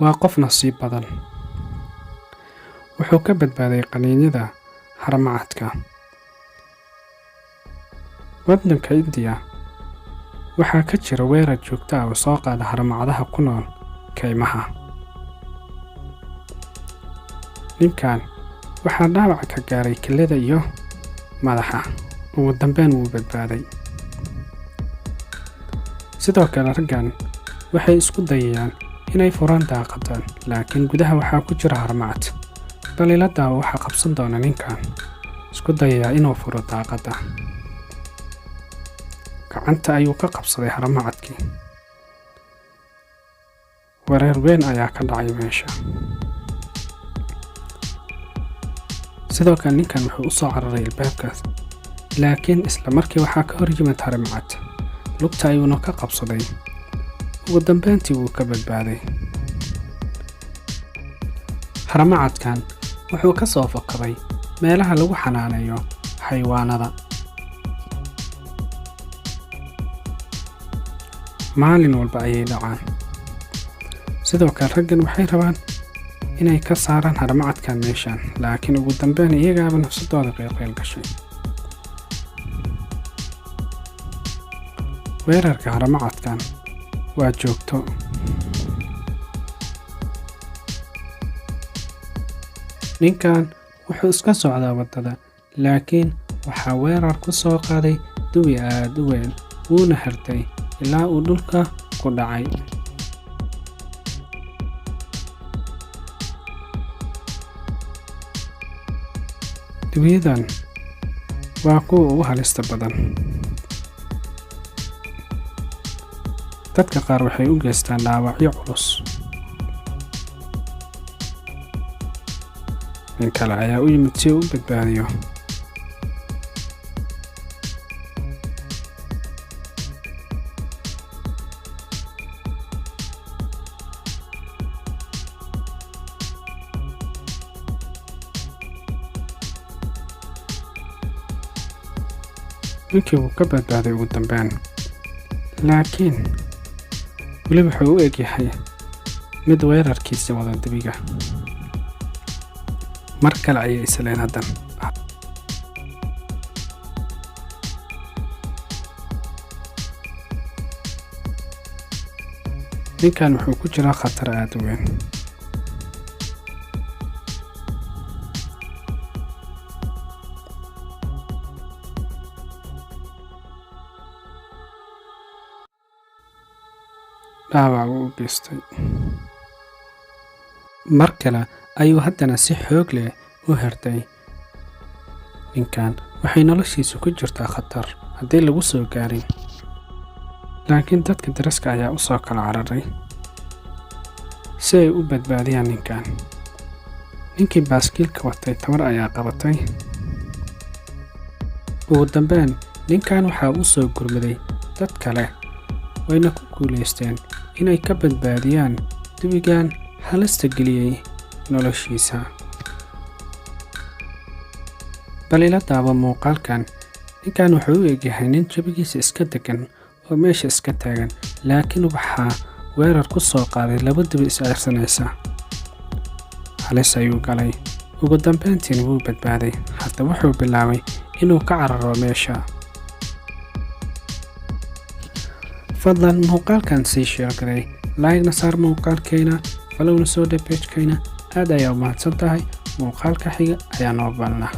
Waa qof nasiib badan. Wuxuu ka badbaaday qaniinyada haramcadka. Waddanka Indiya waxaa ka jira weerar joogto ah oo soo qaada haramcadaha ku nool kaymaha. Ninkan waxaa dhaawac ka gaaray kelida iyo madaxa. Ugu dambeyn wuu badbaaday. Sidoo kale raggan waxay isku dayayaan inay furaan daaqadan, laakiin gudaha waxaa ku jira haramcad. Bal ila daawo waxaa qabsan doona ninkan isku dayayaa inuu furo daaqadda. Gacanta ayuu ka qabsaday haramcadkii. Wareer weyn ayaa ka dhacay meesha. Sidoo kale ninkan wuxuu u soo cararay albaabkaas, laakiin isla markii waxaa ka hor yimid haramcad. Lugta ayuuna ka qabsaday. Ugu dambeyntii wuu ka badbaaday. Haramcadkan wuxuu ka soo fakaday meelaha lagu xanaaneeyo xayawaanada. Maalin walba ayay dhacaan. Sidoo kale raggan waxay rabaan inay ka saaraan haramcadkan meeshan, laakiin ugu dambeyn iyagaaba nafsadooda qeylqeyl gashay. Weerarka haramcadkan waa joogto. Ninkan wuxuu iska socdaa waddada, laakiin waxaa weerar ku soo qaaday dibi aad u weyn, wuuna xirtay ilaa uu dhulka ku dhacay. Dibiyadan waa kuwa ugu halista badan. Dadka qaar waxay u geystaan dhaawacyo culus. Nin kale ayaa u yimid si uu u badbaadiyo. Ninkii wuu ka badbaaday ugu dambeyn, laakiin weli wuxuu u eg yahay mid weerarkiisa wada dibiga. Mar kale ayay isleen haddan. Ninkan wuxuu ku jiraa khatar aad u weyn. Dhaawac wuu u geystay. Mar kale ayuu haddana si xoog leh u hertay. Ninkan waxay noloshiisu ku jirtaa khatar haddii lagu soo gaarin. Laakiin dadka dariska ayaa u soo kala cararay si ay u badbaadiyaan ninkan. Ninkii baaskiilka watay tamar ayaa qabatay. Ugu dambeyn ninkan waxaa u soo gurmaday dad kale, wayna ku guuleysteen inay ka badbaadiyaan dibigan halista geliyey noloshiisa. Bal ila daawo muuqaalkan. Ninkan wuxuu u egyahay nin jabigiisa iska degan oo meesha iska taagan, laakiin waxaa weerar ku soo qaaday laba dibi is ceyrsanaysa. Halis ayuu galay. Ugu dambeyntiina wuu badbaaday. Hadda wuxuu bilaabay inuu ka cararo meesha. Fadlan muuqaalkan sii share garay, like-na saar muuqaalkeena, follow-na soo dheh page-keena. Aad ayaa u mahadsan tahay. Muuqaalka xiga ayaa noo balna.